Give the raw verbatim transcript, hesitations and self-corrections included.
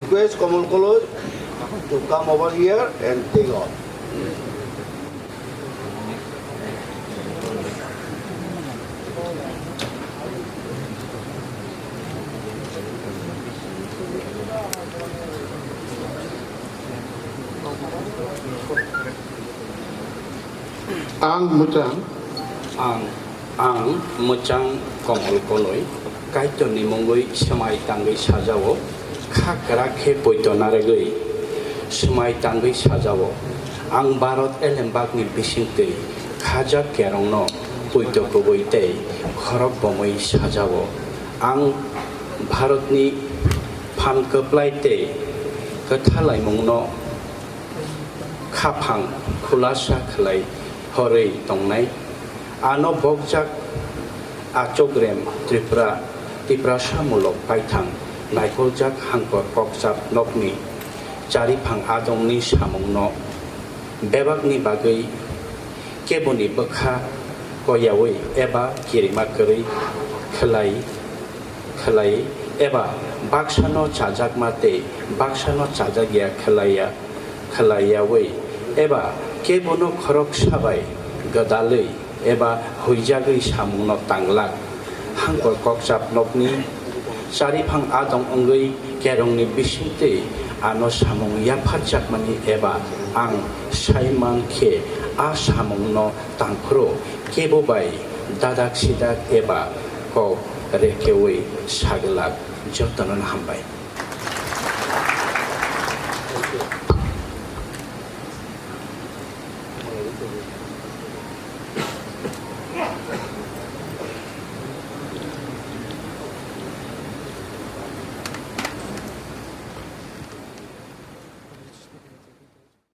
Request Kamal Koloi to come over here and take off. Ang mwchang. Ang, ang mwchang Komol Koloi, Kaitorni mungwi swmai tangwi sajao, kha kwrak khe poito narwgwi swmai tangwi sajao. Ang Bharat elembakni bisingtwi khajak kerongno poito kubui tei khorok bomwi sajao. Ang Bharatni phan kwplai tei kwthalaimungno khaphang khulasa khlai horwi tongnai. Ano bokjak Achokrem Tripura, Tiprasa mulok paithang naikoljak Hangkor Kokchap nokni chariphang adongni samungno bebakni bagwi keboni bwkha koiyaui eba kirima kwrwi khlai khlai eba baksano chajakma tei baksano chajakya khlaiya, khlaiyaui eba kebono khoroksa bai gwdalwi eba huijagwi samungno tanglak. Hangkor Kokchap nokni chariphang adong wngwi kerongni bisingtwi ano samung yapharjakmani eba ang saiman khe a samungno tangphuru kebo bai dadak sidak eba kok rekeui sagwlak. Jotono hambai.